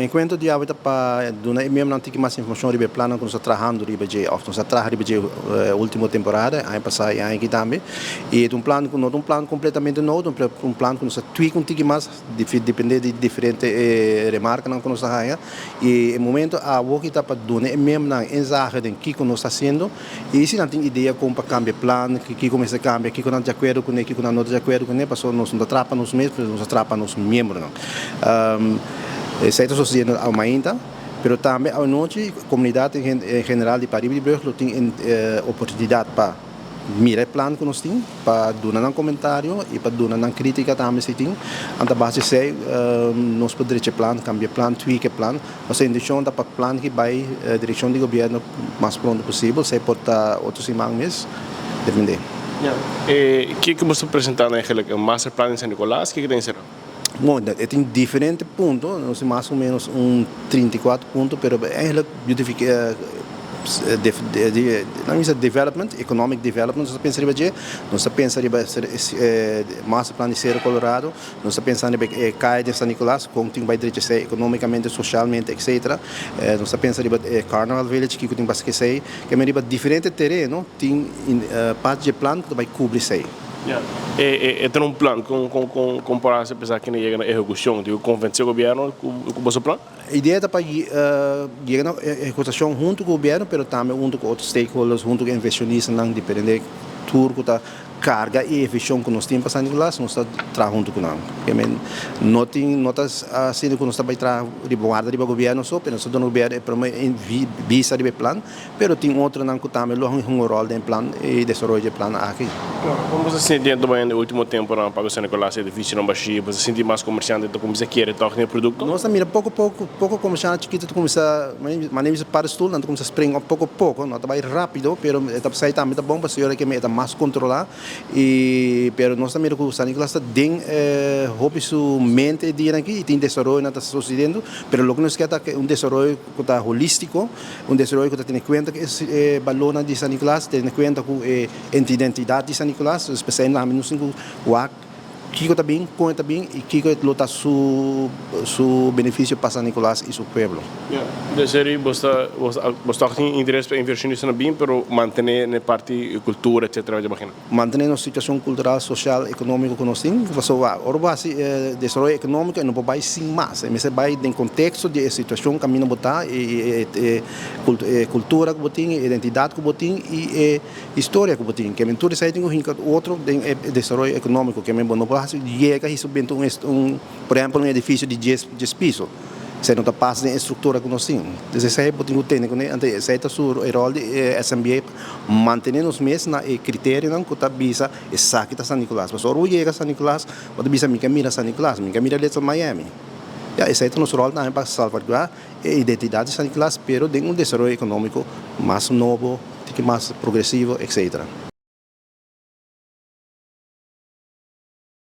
Enkuentro di awe ta pa duna e miembronan tiki mas informashon riba e plannan ku nos ta trahando riba dje òf nos a traha riba dje último temporada, aña pasá i aña aki tambe. I e ta un plan ku no ta un plan kompletamente nobo, ta un plan ku nos a tweak un tiki mas depende di diferente remarkanan ku nos a haña. I e momento awoki ta pa duna e miembronan inzage den kiko nos ta hasiendo i si nan tin idea kon pa kambia e plan, kiko mester kambia, kiko nan ta di akuerdo kuné, kiko nan no ta di akuerdo kuné, pasobra nos no ta traha pa nos mes, pero nos ta traha pa nos miembronan. Esei ta sosediendo awe mainta, pero tambe awe nochi komunidat en general di Pariba di Brug lo tin e oportunidat pa mira e plan ku nos tin, pa duna nan komentario i pa duna nan krítika tambe si tin. Anta base esei nos por drecha e plan, kambia e plan, tweak e plan. Nos intenshon ta pa plan ki bai direkshon di gobièrnu mas pronto posibel, esei por ta otro siman mes, depende. E kiko bo ta presentando eigenlijk? Un masterplan di San Nicolas? Kiko ta enserá? Bon, e tin diferente punto, nos tin mas o menos un 34 punto, pero eigenlijk nan bisa development, economic development nos ta pensa riba dje, nos ta pensa riba masterplan di Cerro Colorado, nos ta pensa riba e kaya den San Nicolas, kon tin bai drecha esei economicamente, socialmente, etcetera. Nos ta pensa riba e Carnaval Village, kiko tin basa esei, keme riba diferente tereno tin parti dje plan ku ta bai kubri esei. Ya. E ta un plan con con con por haci apesar ki no yega na ehecucion? Tin cu convence gobierno cu boso plan? Idea ta pa yega na ehecutacion hunto cu gobierno pero tambe hunto cu otro stakeholders, hunto cu inversionistanan, depende tur cu ta carga e vision cu nos tin pa San Nicolas, nos ta traha hunto cu nan. No tin no ta asina cu nos ta bay traha riba warda riba gobierno so, pero nos ta duna gobierno e prome vista riba e plan. Pero tin otronan ku tambe lo hunga un ròl den plan i desaroyo di e plan aki. Kon bo ta sinti den e ultimo temponan pa ku San Nicolas e edifisionan bashí? Bo ta sinti mas komersiante ta kuminsá kere tòg den e produkto? Nos ta mira poko poko, poko komersiante chikito ta kuminsá, manera bisa padestul, nan ta kuminsá spring op poko poko, no ta bai rápido, pero e ta esei tambe ta bon pasobra ora ke e ta mas kontrolá i pero nos ta mira ku San Nicolas ta den hopi su mente e dianan aki i tin desaroyonan ta sosediendo, pero loke nos ke ta un desaroyo ku ta holístiko, un desaroyo ku ta tene kuenta ku e balornan di San Nicolas, tene kuenta ku e identidat di San Nicolas, dus p'esei nan nos tin ku wak kiko ta bin, kon e ta bin i kiko lo ta su su benefisio pa San Nicolas i su pueblo. Ya, dus eri bo ta bo ta tin interes pa invershonistanan bin pero mantené na e parti kultura etcetera bo ta imagina? Mantené nos situashon kultural, sosial, ekonómiko ku nos tin, pasobra ora bo hasi desaroyo ekonómiko e no por bai sin mas, e mester bai den konteksto di e situashon kaminda bo ta, e e kultura ku bo tin, e identidat ku bo tin i e historia ku bo tin. Ke men tur esei tin ku hinka otro den e desaroyo ekonómiko, ke men bo no por hasi yega hisa benta un por ehèmpel un edifisio di dies piso. Esei no ta pas den e struktura ku nos tin. Entonces esei bo tin ku tene kuné. Anto esei ta su e ròl di e SMBA pa mantené nos mes na e kriterionan ku ta bisa esaki ta San Nicolas. Pasobra ora bo yega San Nicolas bo ta bisa mi ke mira San Nicolas, mi ke mira Little Miami. Ya esei ta nos ròl tambe pa salvaguardá e identidat di San Nicolas pero den un desaroyo ekonómiko mas nobo, tiki mas progresivo, etcetera.